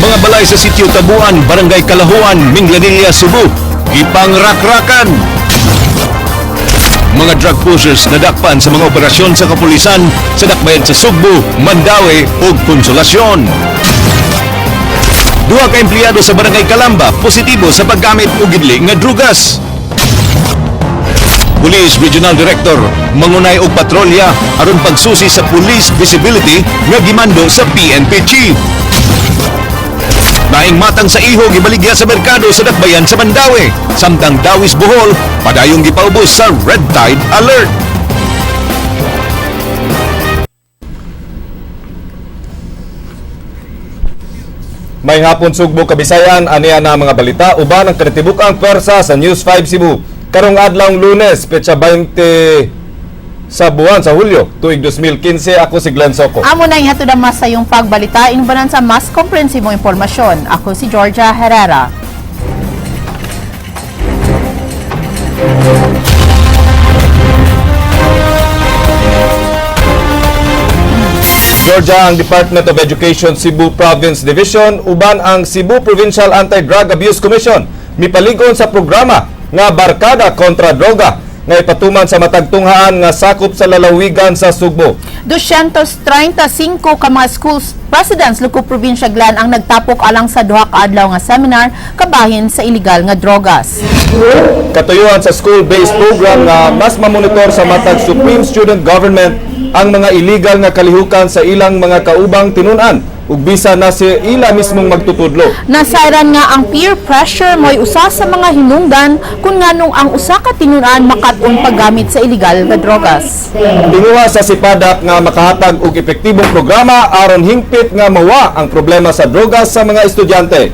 Mga balay sa Sitio Tabuan, Barangay Kalahuan, Minglanilla, Cebu, gipangrakrakan. Mga drug pushers nadakpan sa mga operasyon sa kapulisan sa dakbayan sa Sugbo, Mandaue ug Konsolasyon. Duha ka empleyado sa Barangay Kalamba positibo sa paggamit og gidli nga drugas. Police Regional Director mangunay og patrolya aron pagsusi sa police visibility nga gimando sa PNP Chief. Naing matang sa iho gibaligya sa merkado sa dakbayan sa Mandaue, samtang Dawis, Bohol padayong gipaubos sa red tide alert. May hapon, Sugbo, Kabisayan, aniya na mga balita uban ang kinatibuk-ang pwersa sa News 5 Cebu. Karong adlawng Lunes, petsa 20 sa buwan sa Hulyo, tuig 2015, ako si Glenn Soco. Amo na ihatod ang mas sayong pagbalita inubanan sa mas komprehensibong impormasyon. Ako si Georgia Herrera. Georgia, ang Department of Education Cebu Province Division uban ang Cebu Provincial Anti-Drug Abuse Commission mipalig-on sa programa nga Barkada kontra Droga nga ipatuman sa matag tunghaan nga sakop sa lalawigan sa Sugbo. 235 ka mga schools presidents luko probinsya, Glenn, ang nagtapok alang sa duha ka adlaw nga seminar kabahin sa illegal nga drogas. Katuyuan sa school-based program nga mas mamonitor sa matag Supreme Student Government ang mga illegal nga kalihukan sa ilang mga kaubang tinun-an ug bisa na si ila mismong magtutudlo. Nasayran nga ang peer pressure mo'y usa sa mga hinungdan kung nganong ang usa ka tinun-an makat-on paggamit sa illegal nga drogas. Tinguha sa SIPADAP nga makahatag og epektibong programa aron hingpit nga mawa ang problema sa drogas sa mga estudyante.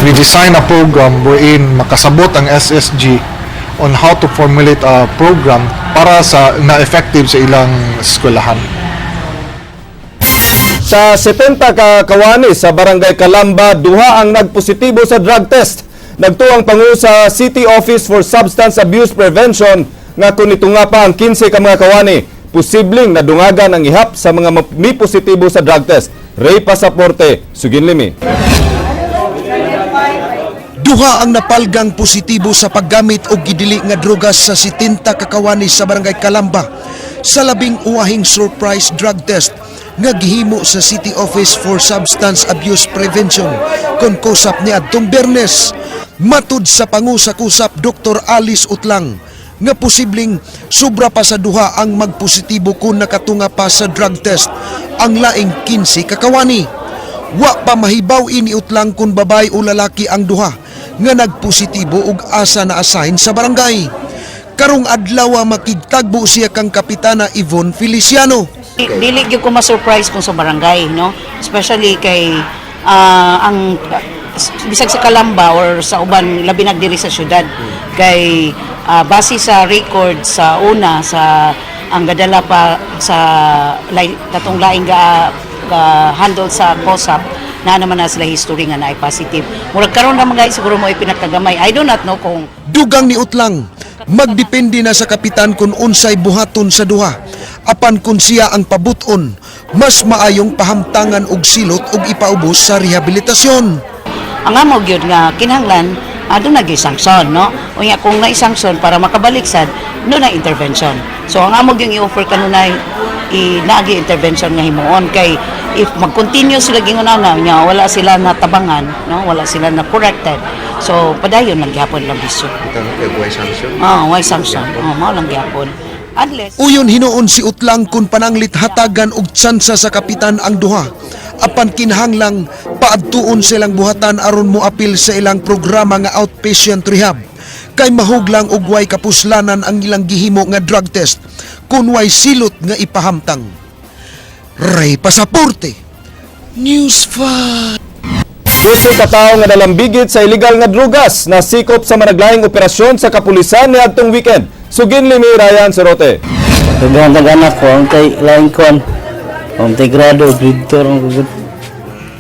We design a program wherein makasabot ang SSG on how to formulate a program para sa na effective sa ilang eskwelahan. Sa 70 ka kawani sa Barangay Kalamba, duha ang nagpositibo sa drug test. Nagtuo ang pangu sa City Office for Substance Abuse Prevention nga kung ito nga pa ang 15 ka mga kawani, posibleng nadungagan ang ihap sa mga mi positibo sa drug test. Ray Pasaporte, Suginlimi. Duha ang napalgang positibo sa paggamit og gidili nga drogas sa 70 kakawani sa Barangay Kalamba sa labing uwahing surprise drug test nga gihimo sa City Office for Substance Abuse Prevention kon COSAP ni adtong Biyernes. Matud sa pangu sa COSAP, Dr. Alice Utlang, nga posibleng sobra pa sa duha ang magpositibo kung nakatunga pa sa drug test ang laing 15 kakawani. Wa pa mahibaw ini Utlang kung babay o lalaki ang duha nga nagpositibo ug asa na assign sa barangay. Karong adlaw makigtagbo siya kang Kapitana Yvonne Feliciano. Dili gyud ko ma-surprise kung sa barangay, no? Especially kay ang bisag sa Kalamba or sa uban, labi na diri sa syudad, kay base sa record sa una sa ang gadala pa sa katong laing ga handle sa COSAP na naman na sila history nga naay positive. Murag karon ra mga siguro mo pinakagamay. I do not know kung Dugang ni Utlang, magdepende na sa kapitan kung unsay buhaton sa duha. Apan kung siya ang pabuton, mas maayong pahamtangan og silot ug ipaubos sa rehabilitasyon. Ang amo gyud nga kinahanglan aduna gyud sanction, no? Unya kung naay sanction para makabalik sad no na intervention. So ang amo gyud i-offer kanunay i naagi intervention nga himuon kay if mag-continue sila gingon na nya wala sila natabangan, no, wala sila na corrected, so padayon lang gyapon lang bisyo. Oh, way sanction, oh, mao lang gyapon unless Uyon hinuon si Utlang kung pananglit hatagan og tsansa sa kapitan ang duha. Apan kinahanglang paadtuon silang buhatan aron moapil sa ilang programa nga outpatient rehab. Kay mahuglang og way kapuslanan ang ilang gihimo nga drug test kung way silot nga ipahamtang. Ray Pasaporte, News 5. 12 ka tawo nga nalambigit sa illegal nga drugas na sikop sa managlahing operasyon sa kapulisan niadtong weekend. Suginlimi, Ryan Sorote. Daghan anak ko, ang tay lain kon. Ang tay grado, grade 2 ang gud.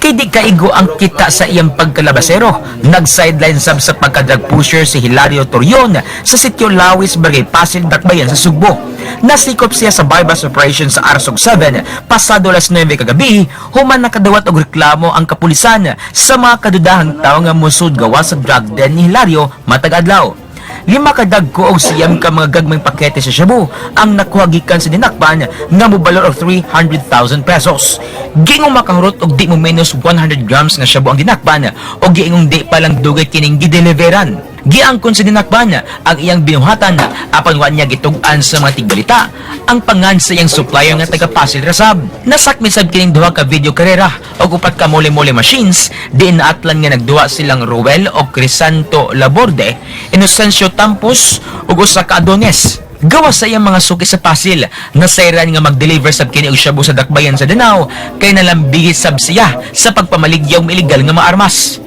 Kay di kaigo ang kita sa iyang pagkalabasero. Nag-sideline sab sa pagka-drug pusher si Hilario Torion sa sitio Lawis, Barangay Pasil, Dakbayan sa Sugbo. Nasikop siya sa bypass operation sa Arsog 7 pasado alas 9 kagabi human nakadawat og reklamo ang kapulisan sa mga kadudahang tawo nga musud gawa sa drug den ni Hilario matag adlaw. 5 ka dagko og 9 ka mga gagmayng pakete sa shabu ang nakuha gikan sa dinakpan nga mobalor og 300,000 pesos. Giingong makahurot og di mo menos 100 grams nga shabu ang dinakpan og giingong di pa lang dugay kining gideliveran. Giangkon sa dinakpan ang iyang binuhatan apan wa niya gitug-an sa mga tigbalita ang pangan sa iyang supplier nga taga Pasil Rasab. Nasakmit sab kining duha ka video karera og upat ka mole-mole machines diin naatlan nga nagduwa silang Ruel o Crisanto Laborde, Inocencio Tampos ug usa ka Adones. Gawas sa iyang mga suki sa Pasil, nasayran nga mag-deliver sab kini og shabu sa Dakbayan sa Danao kay nalambigit sab siya sa pagpamaligya og illegal nga mga armas.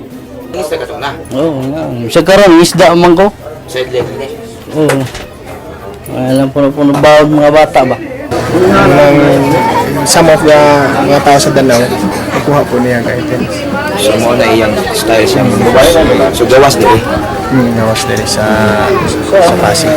Oo, nga. Sa karon isda man ko. Oo. Alam puno-puno bawod mga bata ba. Ng some of the mga tao sa Danao, nakuha po niya ang items. So mo na iyang style siya. So gawas diri. Gawas diri sa Pasig.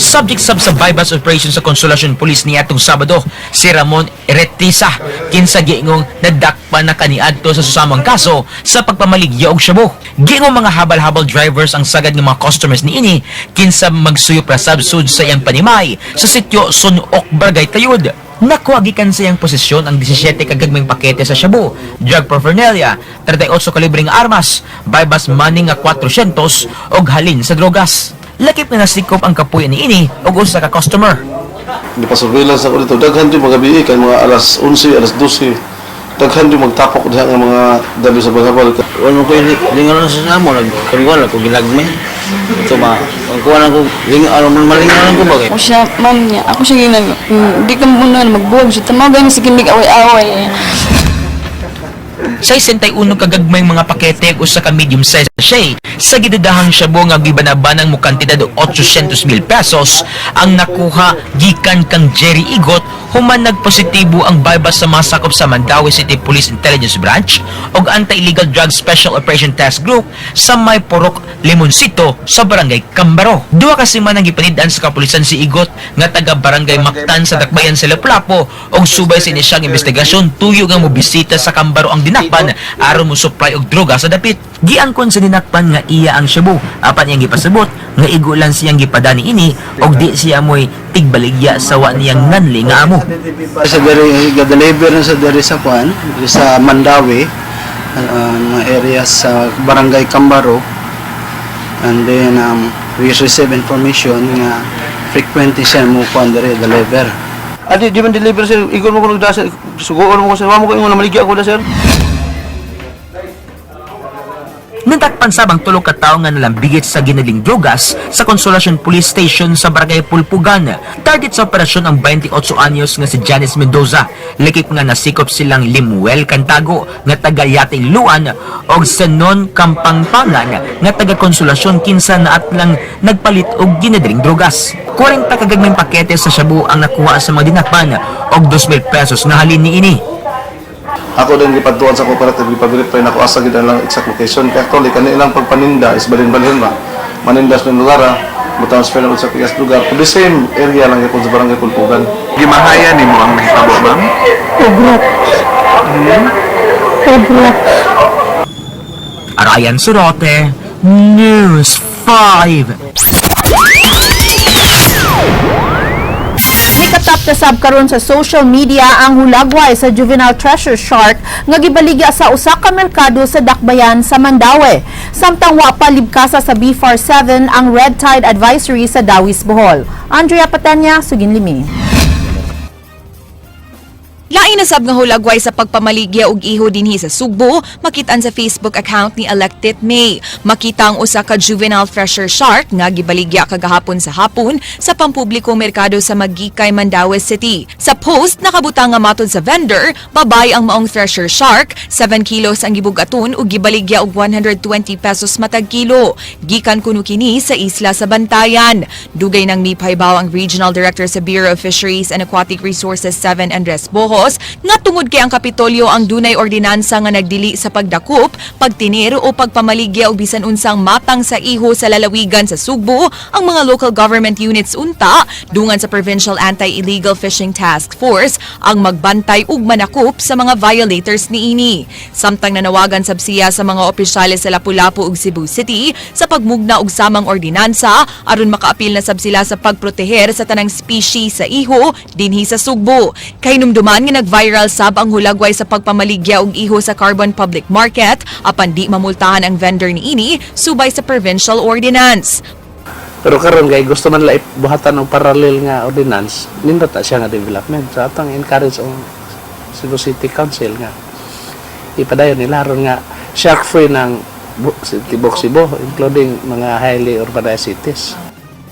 Subject sab sa bypass operation sa Consolacion Police niadtong Sabado si Ramon Retisa kinsa giingong nadakpan na kaniadto sa susamang kaso sa pagpamaligya og shabu. Giingong mga habal-habal drivers ang sagad ng mga customers niini kinsa magsuyop ra sab sud sa iyang panimay sa sitio Sunok, Barangay Tayod. Nakuha gikan sa iyang posisyon ang 17 ka gagmayng pakete sa shabu, drug paraphernalia, 38 kalibreng armas, bypass money nga 400 og halin sa drogas. Lakip na nasikop ang kapuya niini og usa ka customer. Gipa-surveillance ako dito. Daghan di magabi kay mga alas 11, alas 12. Daghan di magtapok diha nga mga dali sa balabal. Wala mo ko lingaw na sa amo nagkariwala ko gilagmay. Ito ba? Ang kuha na ko lingaw ano man malingaw lang ko ba kay. Ako siya, ma'am niya. Ako siya ginag... Di ka muna magbuwag siya. Tama gani sa kinig away-away. 61 ka gagmayng mga pakete ug usa ka medium size sachet sa gidudahang shabu nga gibanabanang mo kantidad og 800,000 pesos ang nakuha gikan kang Jerry Igot human nagpositibo ang bypass sa mga sakop sa Mandaue City Police Intelligence Branch ug Anti-Illegal Drugs Special Operation Task Group sa May Purok Limoncito sa Barangay Cambaro. Duha ka semana ang gipanid-an sa kapulisan si Igot nga taga Barangay Mactan sa Dakbayan sa Lapu-Lapu og subay sa inisyang investigasyon tuyo nga mobisita sa Cambaro ang dinakpan aron mo supply og droga sa dapit. Giangkon sa dinakpan nga iya ang shabu apan iyang gipasabot nga igo lang siyang gipadani ini og di siya moy tigbaligya sa wa niyang nganli nga amo. Sa diri ga-deliver na sa diri sa kuan, diri sa Mandaue, mga areas sa Barangay Cambaro. And then we receive information nga frequently siya mo kuan diri deliver. Adi di man deliver sir, igor mo ko nagda sir. Sugoon mo ko sir, wa mo ko ingon na maligya ako da sir. Natakpan sab ang 3 ka tawo nga nalambigit sa ginaling drogas sa Consolacion Police Station sa Barangay Pulpugan. Target sa operasyon ang 28 anyos nga si Janice Mendoza. Lakip nga nasikop silang Limuel Cantago nga taga Yating Luan og Senon Kampangpangan nga taga Consolacion kinsa naatlang nagpalit og ginadaling drogas. 40 ka gagmayng pakete sa shabu ang nakuha sa mga dinakpan og 2,000 pesos nga halin niini. Ako din gipadtuan sa cooperative, gipa-verify nako asa gid ang exact location. Kay actually kani ilang pagpaninda is balhin-balhin ba. Maninda sa lugar, mo transfer na sa pikas lugar. But the same area lang gyud sa Barangay Pulpugan. Gimahaya nimo ang nahitabo, ma'am? Arayan Surote, News 5. Nikatap na sab karon sa social media ang hulagway sa juvenile thresher shark nga gibaligya sa usa ka merkado sa Dakbayan sa Mandaue. Samtang wa pa libkasa sa BFAR 7 ang Red Tide Advisory sa Dawis, Bohol. Andrea Patanya, Sugin Limi. Lain na sab nga hulagway sa pagpamaligya og iho dinhi sa Sugbo, makitaan sa Facebook account ni Elected May. Makita ang usa ka juvenile thresher shark nga gibaligya kagahapon sa hapon sa pampublikong merkado sa Magikay, Mandaue City. Sa post, nakabutang nga matod sa vendor, babay ang maong thresher shark, 7 kilos ang gibugaton ug gibaligya og 120 pesos matag kilo. Gikan kuno kini sa isla sa Bantayan. Dugay nang mipaybaw ang Regional Director sa Bureau of Fisheries and Aquatic Resources 7 Andres Bohol Bojos nga tungod kay ang Kapitolyo ang dunay ordinansa nga nagdili sa pagdakop, pagtinir o pagpamaligya og bisan unsang matang sa iho sa lalawigan sa Sugbo, ang mga local government units unta dungan sa Provincial Anti-Illegal Fishing Task Force ang magbantay ug manakop sa mga violators niini. Samtang nanawagan sab siya sa mga opisyales sa Lapu-Lapu ug Cebu City sa pagmugna og samang ordinansa aron makaapil na sab sila sa pagproteher sa tanang species sa iho dinhi sa Sugbo. Kahinumduman nga nag-viral sab ang hulagway sa pagpamaligya og iho sa Carbon Public Market apan di mamultahan ang vendor niini subay sa provincial ordinance. Pero karon kay gusto man la buhatan og parallel nga ordinance, nindot ta siya nga development. So atong encourage ang Cebu City Council nga ipadayon nila aron nga shark free ng tibok Cebu, including mga highly urbanized cities.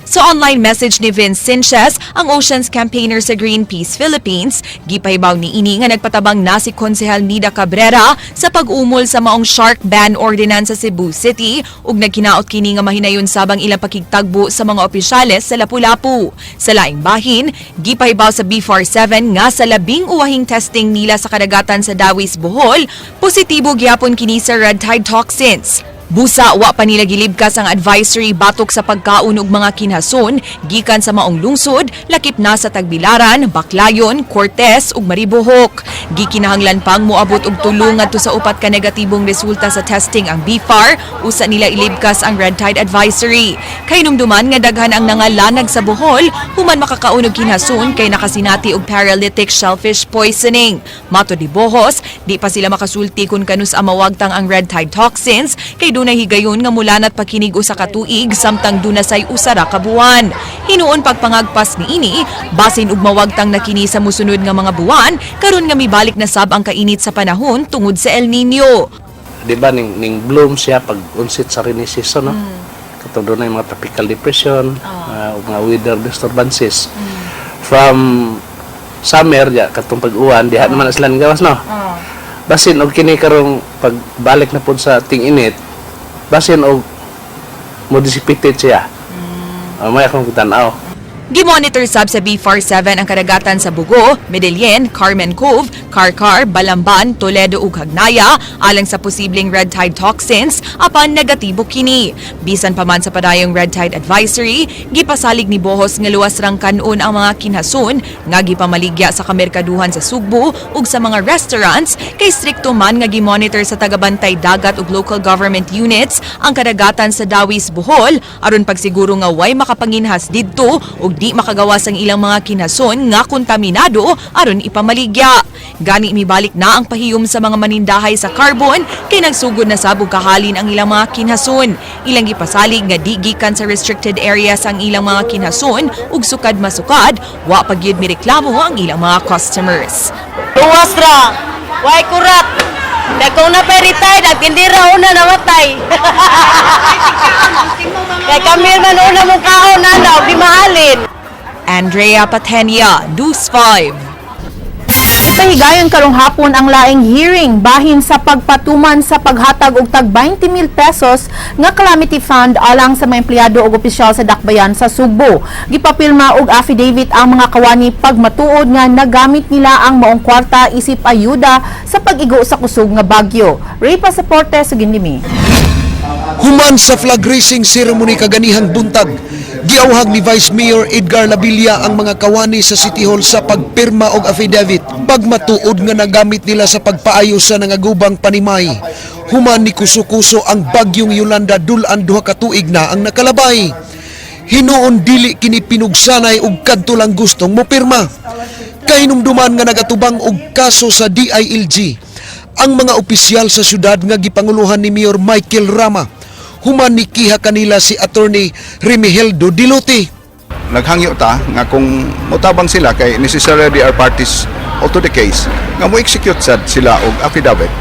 Sa online message ni Vince Sanchez, ang Oceans campaigner sa Greenpeace Philippines, gipahibaw ni ini nga nagpatabang na si Konsehal Nida Cabrera sa pag-umol sa maong shark ban ordinance sa Cebu City ug nagkinaot kini nga mahinayon sabang ilang pakigtagbo sa mga opisyales sa Lapu-Lapu. Sa laing bahin, gipahibaw sa BFAR 7 nga sa 12 testing nila sa kadagatan sa Dawis, Bohol, positibo gyapon kini sa red tide toxins. Busa, wa pa nila gilibkas ang advisory batok sa pagkaon og mga kinhason gikan sa maong lungsod, lakip na sa Tagbilaran, Baclayon, Cortes ug Maribojoc. Gikinahanglan pang moabot og tulo ngadto sa upat ka negatibong resulta sa testing ang BFAR usa nila ilibkas ang red tide advisory. Kahinumduman nga daghan ang nangalanag sa Bohol human makakaon og kinhason kay nakasinati og paralytic shellfish poisoning. Matod ni Bojos, di pa sila makasulti kung kanus-a mawagtang ang red tide toxins kay dunay higayon nga mulanat pa kinig usa ka tuig samtang duna say 1 ra ka buwan. Hinuon pagpangagpas niini, basin ug mawagtang na kini sa musunod nga mga buwan karon nga mibalik na sab ang kainit sa panahon tungod sa El Nino. Di ba ning bloom siya pag unsit sa rainy season, no? Katong dunay mga tropical depression, ug mga weather disturbances. From summer ya katong pag-uwan diha naman na sila gawas, no? Basin og kini karong pagbalik na pud sa ting-init, basin og mo dissipate siya. May akong tan-aw. Gimonitor sab sa BFAR 7 ang kadagatan sa Bogo, Medellin, Carmen Cove, Carcar, Balamban, Toledo ug Hagnaya alang sa posibleng red tide toxins apan negatibo kini. Bisan pa man sa padayong red tide advisory, gipasalig ni Bojos nga luwas rang kanon ang mga kinhason nga gipamaligya sa kamerkaduhan sa Sugbo ug sa mga restaurants kay strikto man nga gimonitor sa tagabantay dagat ug local government units ang kadagatan sa Dawis, Bohol aron pagsiguro nga way makapanginhas didto ug di makagawas ang ilang mga kinhason nga kontaminado aron ipamaligya. Gani mibalik na ang pahiyom sa mga manindahay sa Carbon kay nagsugod na sab og kahalin ang ilang mga kinhason. Ilang gipasalig nga di gikan sa restricted areas ang ilang mga kinhason ug sukad masukad, wa pa gyud mireklamo ang ilang mga customers. Luwas ra. Way kurat. Kaya kung na retired, ang tindira una namatay. Kaya kami man una mong kaon na, di mahalin. Andrea Patenia, News 5. Ipahigayon karong hapon ang laing hearing bahin sa pagpatuman sa paghatag og tag 20,000 pesos nga calamity fund alang sa mga empleyado ug opisyal sa Dakbayan sa Sugbo. Gipapilma og affidavit ang mga kawani pagmatuod nga nagamit nila ang maong kwarta isip ayuda sa pag-igo sa kusog nga bagyo. Ray Pasaporte sa Gindimi. Human sa flag raising ceremony kaganihang buntag, giawhag ni Vice Mayor Edgar Labilla ang mga kawani sa City Hall sa pagpirma og affidavit pagmatuod nga nagamit nila sa pagpaayo sa nangagubang panimay. Human ni kuso-kuso ang bagyong Yolanda dul-an 2 ka tuig na ang nakalabay. Hinuon dili kini pinugsanay og kadto lang gustong mopirma. Kahinumduman nga nagatubang og kaso sa DILG ang mga opisyal sa syudad nga gipanguluhan ni Mayor Michael Rama human ni kiha kanila si Attorney Remigeldo Dilote. Naghangyo ta nga kung motabang sila kay necessarily they are parties to the case nga mo execute sad sila og affidavit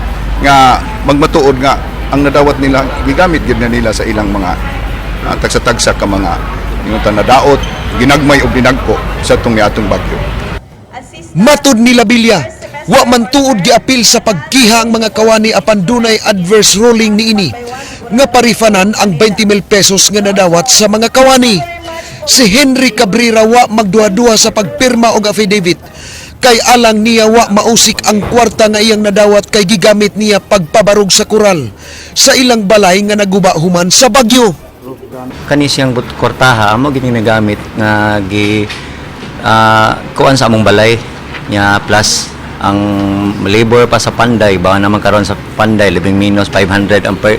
nga magmatuod nga ang nadawat nila gigamit gyud na nila sa ilang mga tagsa-tagsa ka mga ingon ta nadaot, ginagmay og dinagko sa atong niatong bagyo. Matud ni Labilla, wa man tuod giapil sa pagkiha ang mga kawani apan dunay adverse ruling niini nga parifanan ang 20,000 pesos nga nadawat sa mga kawani. Si Henry Cabrera wa magduha-duha sa pagpirma og affidavit. Kay alang niya wa mausik ang kwarta nga iyang nadawat kay gigamit niya pagpabarog sa koral sa ilang balay nga naguba human sa bagyo. Kani siyang but kwartaha amo gini nagamit nga gi kuan sa among balay nya, plus ang labor pa sa Panday ba naman karon. Sa Panday, labing minus 500 ang per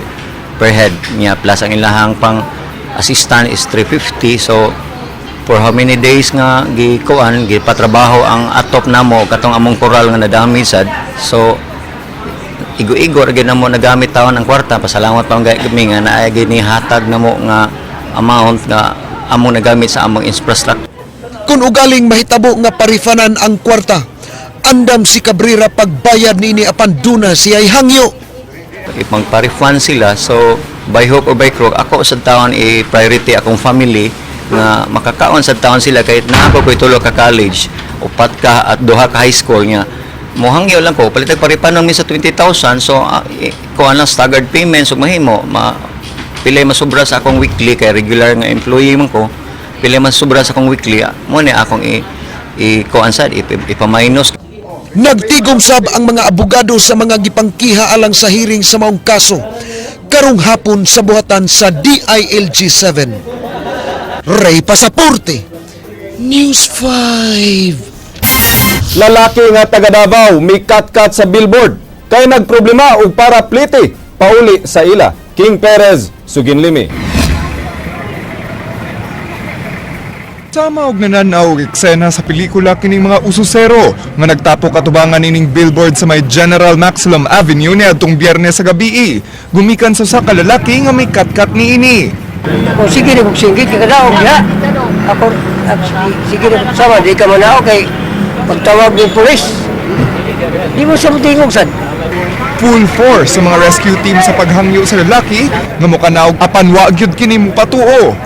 head niya, plus ang ilahang pang assistant is 350. So for how many days nga gi kuan, gipatrabaho ang atop namo katong among koral nga na-damage sad. So igo-igo ra gyud namo nagamit tawon ang kwarta. Pasalamat pa kami nga naay ginihatag namo nga amount nga among nagamit sa among infrastructure. Kung ugaling mahitabo nga parifanan ang kwarta, andam si Cabrera pagbayad niini apan duna siya'y hangyo. If magpa-refund sila, so by hook or by crook, ako sa taon i-priority akong family nga makakaon sa taon sila kahit na ako ko'y tulo ka college, upat ka at duha ka high school nga mohangyo lang ko palitag paripanon mi sa 20,000. So kuan lang, staggered payments ug mahimo ma pilay masobra sa akong weekly kay regular nga employee man ko. Pilay masobra sa akong weekly, mo ni akong i kuan sad ipa-minus. Nagtigom sab ang mga abogado sa mga gipangkiha alang sa hearing sa maong kaso karong hapon sa buhatan sa DILG 7. Ray Pasaporte, News 5. Lalaki nga taga Davao mikatkat sa billboard kay nagproblema og paraplite pauli sa ila. King Perez, Suginlimi. Sama og nananaw og eksena sa pelikula kining mga ususero nga nagtapok atubangan ining billboard sa may General Maximum Avenue niadtong Biyernes sa gabii. Gumikan sa usa ka lalaki nga may katkat niini. Kung sige na kung singgit ka kadaog ya. Ako, sige na kung sama, di ka manaog kay pagtawag ng pulis. Di mo siya mutingog sad. Full force sa mga rescue team sa paghangyo sa lalaki nga mukanaog, apan wa gyud kini mopatuo.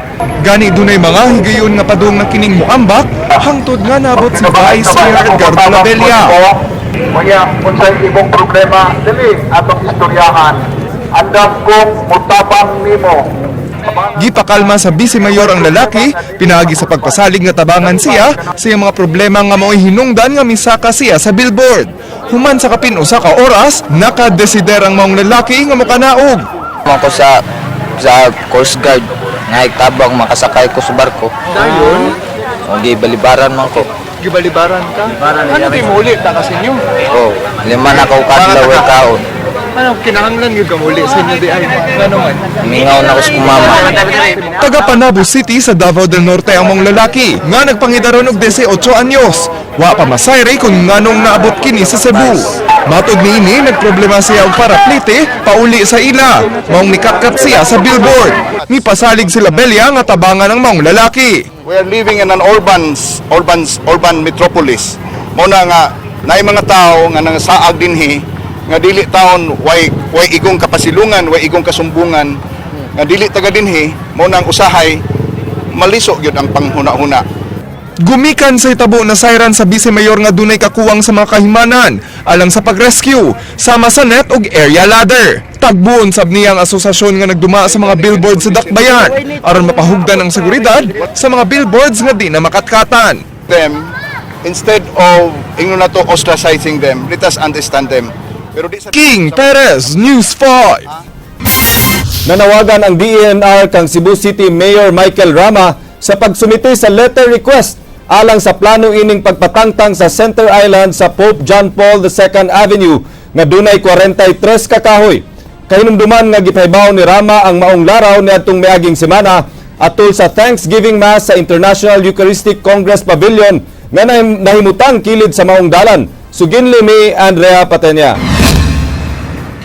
Gani dunay mga higayon nga padung nga kining moambak hangtod nga nabot si Vice Mayor Edgardo Labella. Kaya kung sa imong problema, dili atong istoryahan. Andam kong mutabang nimo. Gipakalma sa Vice Mayor ang lalaki pinaagi sa pagpasalig nga tabangan siya sa iyang mga problema nga mao'y hinungdan nga misaka siya sa billboard. Human sa kapin usa ka oras, nakadesider ang maong lalaki nga mokanaog. Ako sa Coast Guard nga tabang makasakay ko sa barko. Dayon? O gibalibaran man ko. Gibalibaran ka? Ano di mo ulit ta kasi inyo? Oh, lima na ka kadlaw we kaon. Ano kinahanglan gyud ka muli sa inyo di ay? Ngano man? Mingaw na ko sa mama. Taga Panabo City sa Davao del Norte ang maong lalaki nga nagpangidaron og 18 anyos. Wa pa masayri kung nganong naabot kini sa Cebu. Matod niini, nagproblema siya og paraplite pauli sa ila. Maong nikatkat siya sa billboard. Nipasalig sila Belia nga tabangan ang maong lalaki. We are living in an urban urban urban metropolis. Mao na nga naay mga tao nga nangasaag dinhi nga dili taon way igong kapasilungan, way igong kasumbungan nga dili taga dinhi, mao nang usahay maliso gyud ang panghuna-huna. Gumikan sa hitabo na siren sa Vice Mayor nga dunay kakuwang sa mga kahimanan alang sa pag-rescue sama sa net og area ladder. Tagbuon sab niya ang asosasyon nga nagduma sa mga billboard sa Dakbayan aron mapahugdan ang seguridad sa mga billboards nga di na makatkatan. Them instead of ingnon nato ostracizing them, let us understand them. Pero di sa King Perez, News 5. Nanawagan ang DENR kang Cebu City Mayor Michael Rama sa pagsumite sa letter request alang sa plano ining pagpatangtang sa Center Island sa Pope John Paul II Avenue nga dunay 43 ka kahoy. Kahinumduman nga gipahibaw ni Rama ang maong laraw niadtong miaging semana atol sa Thanksgiving Mass sa International Eucharistic Congress Pavilion nga nahimutang kilid sa maong dalan. Suginlimi, Andrea Patenya.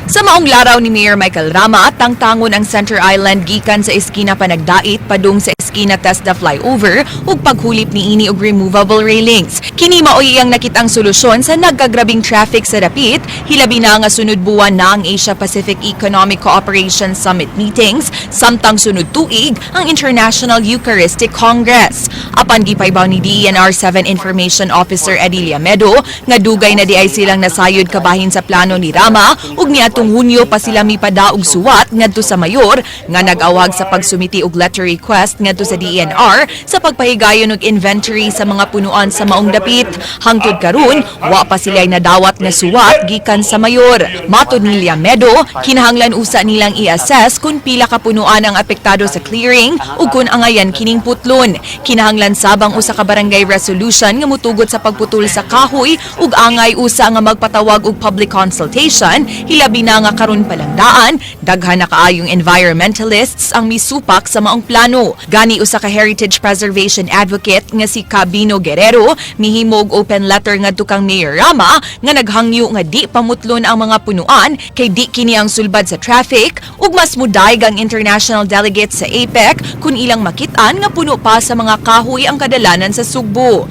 Sa maong laraw ni Mayor Michael Rama, tangtangon ang Center Island gikan sa Eskina Panagdait padung sa Eskina Tesda Flyover ug paghulip niini og removable railings. Kini maoy iyang nakitang solusyon sa nagkagrabing traffic sa dapit, hilabi na nga sunod buwan na ang Asia Pacific Economic Cooperation Summit meetings, samtang sunod tuig ang International Eucharistic Congress. Apan gipaybaw ni DENR 7 Information Officer Eddie Llamedo nga dugay na diay silang nasayod kabahin sa plano ni Rama ug niadtong Niadtong Hunyo pa sila mipadaog suwat ngadto sa mayor nga nag-awhag sa pagsumiti og letter request ngadto sa DENR sa pagpahigayon og inventory sa mga punuan sa maong dapit. Hangtod karon, wa pa sila nadawat nga suwat gikan sa mayor. Matod ni Llamedo, kinahanglan usa nilang i-assess kung pila ka punuan ang apektado sa clearing ug kung angayan kining putlon. Kinahanglan sab ang usa ka barangay resolution nga mutugot sa pagputol sa kahoy ug angay usa nga magpatawag og public consultation, hilabi na nga karon pa lang daan daghan na kaayong environmentalists ang misupak sa maong plano. Gani usa ka heritage preservation advocate nga si Cabino Guerrero mihimo og open letter ngadto kang Mayor Rama nga naghangyo nga di pamutlon ang mga punuan kay di kini ang sulbad sa traffic ug mas mudayeg ang international delegates sa APEC kung ilang makit-an nga puno pa sa mga kahoy ang kadalanan sa Sugbo.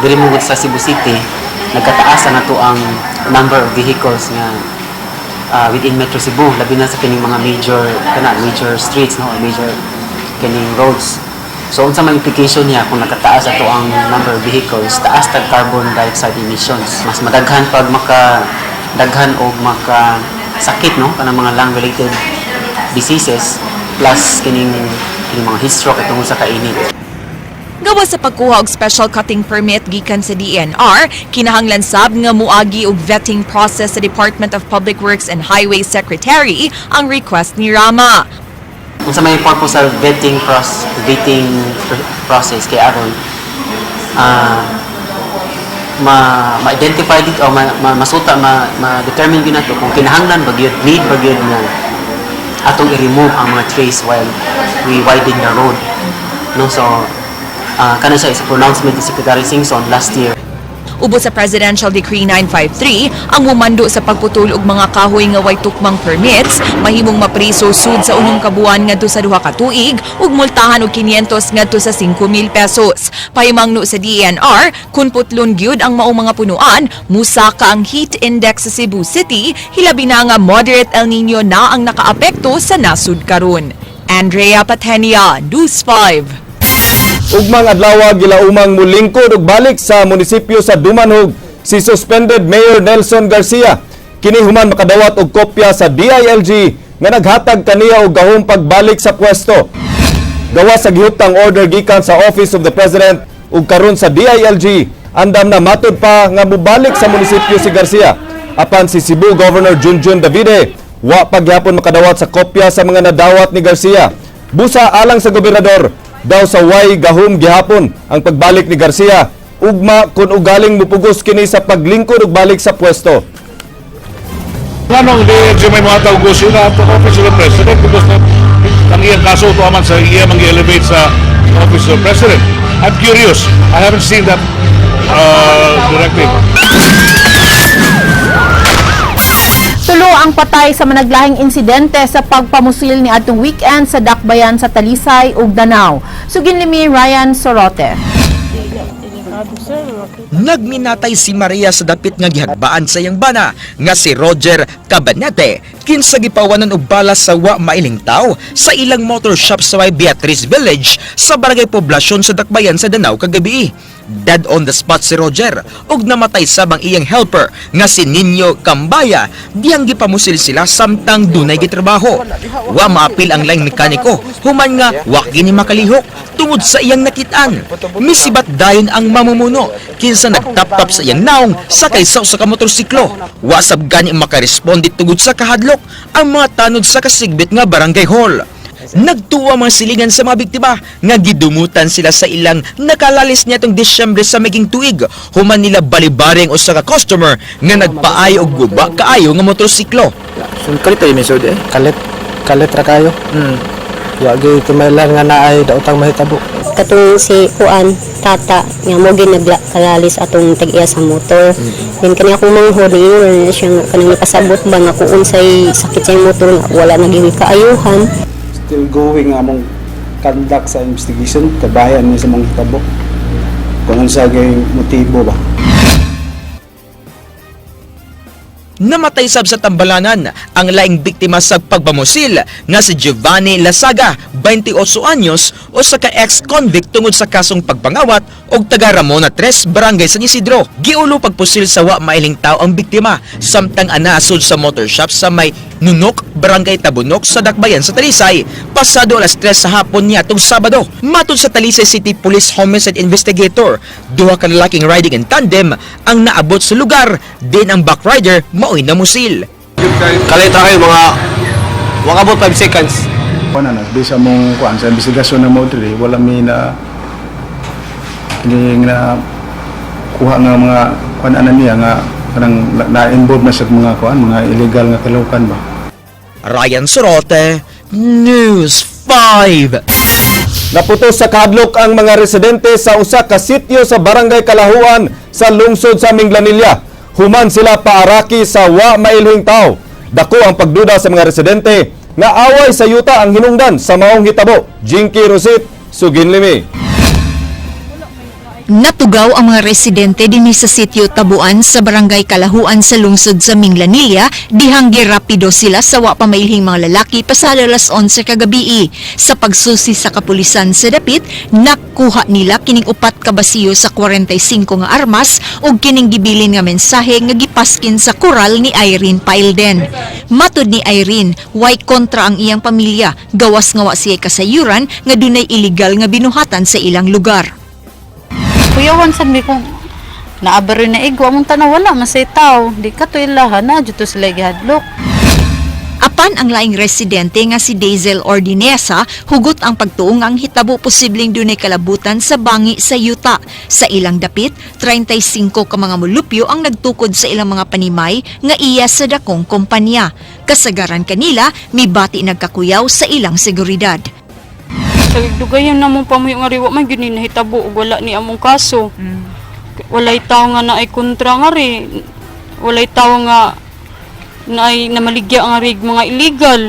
Diri mo sa Cebu City, nagkataas na to ang number of vehicles nga within Metro Cebu, labi na sa kining mga major kana major streets, no, or major kining roads. So unsa man implication niya kung nagkataas ato ang number of vehicles, taas tag carbon dioxide emissions. Mas madaghan pag maka daghan og maka sakit, no, kanang mga lung related diseases plus kining mga heat stroke tungod sa kainit. Gawas sa pagkuha og special cutting permit gikan sa DENR, kinahanglan sab nga muagi og vetting process sa Department of Public Works and Highways Secretary ang request ni Rama. Unsa may purpose sa vetting process kay aron ma ma-identify dito o ma, ma, masuta ma, ma-determine gyud nato kung kinahanglan ba gyud, need ba gyud nga atong i-remove ang mga trees while we widen the road, no? So kana siya is a pronouncement ni Secretary Singson last year. Ubos sa Presidential Decree 953, ang mumando sa pagputol og mga kahoy nga way tukmang permits, mahimong mapriso sud sa 6 ka buwan ngadto sa 2 ka tuig ug multahan og 500 ngadto sa 5,000 pesos. Pahimangno sa DENR, kun putlon gyud ang maong mga punuan, musaka ang heat index sa Cebu City, hilabi na nga moderate El Nino na ang nakaapekto sa nasud karon. Andrea Patenia, News 5. Ugmang adlaw, gilaumang mulingkod ug balik sa munisipyo sa Dumanhog si suspended Mayor Nelson Garcia. Kini human makadawat og kopya sa DILG nga naghatag kaniya og gahom pagbalik sa pwesto. Gawas sa gihuptang order gikan sa Office of the President ug karon sa DILG, andam na matud pa nga mubalik sa munisipyo si Garcia. Apan si Cebu Governor Junjun Davide wa pa gihapon makadawat sa kopya sa mga nadawat ni Garcia. Busa alang sa gobernador, daw sa way gahom gihapon ang pagbalik ni Garcia ugma kung ugaling mupugos kini sa paglingkod ug balik sa pwesto. Nganong di siya may mga tawag sila ato Office of the President because na, ang iyang kaso to aman sa iya mang elevate sa Office of the President. I'm curious. I haven't seen that directive. Tulo ang patay sa managlahing insidente sa pagpamusil ni atong weekend sa Dakbayan sa Talisay ug Danao. Sugin ni Ryan Sorote. Nagminatay si Maria sa dapit nga gihagbaan sa iyang bana nga si Roger Cabanete kinsa gipawanan og bala sa wa mailing tawo sa ilang motor shop sa may Beatrice Village sa Barangay Poblasyon sa Dakbayan sa Danao kagabi. Dead on the spot si Roger ug namatay sab ang iyang helper nga si Nino Cambaya diyang gipamusil sila samtang dunay gitrabaho. Wa maapil ang laing mekaniko human nga wa kini makalihok tungod sa iyang nakit-an. Misibat dayon ang mamumuno kinsa nagtaptap sa iyang naong sakay sa usa ka motorsiklo. Wa sab gani makaresponde tungod sa kahadlok ang mga tanod sa kasigbit nga barangay hall. Nagtuwa mga silingan sa mga biktima nga gidumutan sila sa ilang nakalalis niadtong Disyembre sa maging tuig human nila balibaring usa ka customer nga nagpaayo og guba kaayo nga motorsiklo. So, kalit tayo misod eh. Kalit. Kalit ra kayo. Wa gyud timaylan nga naay daotang mahitabo. Katong si kuan tata nga mo ginagkalalis atong tag-iya sa motor. Then kani akong manghod, niingon na siya nga kanang nakasabot ba nga kung unsay sakit sa iyang motor nga wala na gyud kaayuhan. Still going among conduct sa investigation, kabayan ni sa mga hitabo. Kung unsa gyud motibo ba. Namatay sab sa tambalanan ang laing biktima sa pagpamusil nga si Giovanni Lasaga, 28 anyos, o sa ka ex-convict tungod sa kasong pagpangawat og taga Ramona 3, Barangay San Isidro. Giulo pagpusil sa wa mailing tao ang biktima samtang anasod sa motor shop sa may Nunok, Barangay Tabunok sa Dakbayan sa Talisay, pasado alas 3 sa hapon niya tong Sabado. Matod sa Talisay City Police Homicide Investigator, duha ka lalaking riding in tandem ang naabot sa lugar, din ang backrider maoy namusil. Kalit ra kayo mga wakabot 5 seconds. Kuan na bisa mong kuan sa investigasyon na mo diri, wala mi na kini na kuha nga mga kuan ana niya nga kanang na-involve na sa mga kuan, mga illegal nga kalukan ba. Ryan Sorote, News 5. Naputos sa kahadlok ang mga residente sa usa ka sitio sa Barangay Kalahuan sa lungsod sa Minglanilla. Human sila paaraki sa wa mailhing tao. Dako ang pagduda sa mga residente nga away sa yuta ang hinungdan sa maong hitabo. Jinky Rosit, Suginlimi. Natugaw ang mga residente dinhi sa sitio Tabuan sa Barangay Kalahuan sa lungsod sa Minglanilla dihang girapido sila sa wa pa mailhing mga lalaki pasado alas 11 kagabi. Sa pagsusi sa kapulisan sa dapit, nakuha nila kining upat ka basiyo sa 45 nga armas ug kining gibilin nga mensahe nga gipaskin sa kural ni Irene Pailden. Matud ni Irene, way kontra ang iyang pamilya, gawas nga wa siya kasayuran nga dunay illegal nga binuhatan sa ilang lugar. Kuyawan sad mi kung naabaro na igo among tanaw, wala man say tao. Di ka to ilaha na jud to sila gihadlok. Apan ang laing residente nga si Daisel Ordinesa, hugot ang pagtuong ang hitabo posibleng dunay kalabutan sa bangi sa yuta. Sa ilang dapit, 35 ka mga mulupyo ang nagtukod sa ilang mga panimay nga iya sa dakong kumpanya. Kasagaran kanila, mibati nagkakuyaw sa ilang seguridad. Sa dugayan na mong pamuyo nga riwa man gyud ni nahitabo ug wala ni among kaso. Walay tawo nga naay kontra nga ri. Walay tawo nga naay namaligya nga rig mga illegal.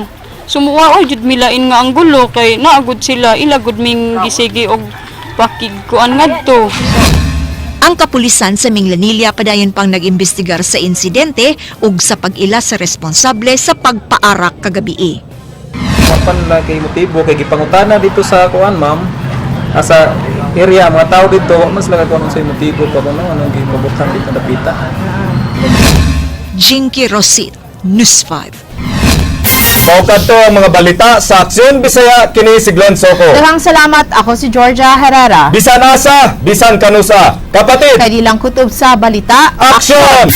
Sumuwa o jud milain nga ang gulo kay naagod sila ilagod ming gisigi og pakig kuan ngadto. Ang kapulisan sa Minglanilla padayon pang nag-imbestigar sa insidente ug sa pag-ila sa responsable sa pagpaarak kagabii. Mapan na kay motibo kay gipangutana dito sa kuan, ma'am, sa area, mga tao dito, wa man sila kakuan sa motibo pa kuno anong gipabutan dito dapita. Jinky Rosit, News 5. Mao kadto ang mga balita sa Aksyon Bisaya, kini si Glenn Soco. Daghang salamat. Ako si Georgia Herrera. Bisan asa, bisan kanusa. Kapatid, Kay di lang kutob sa balita. Aksyon!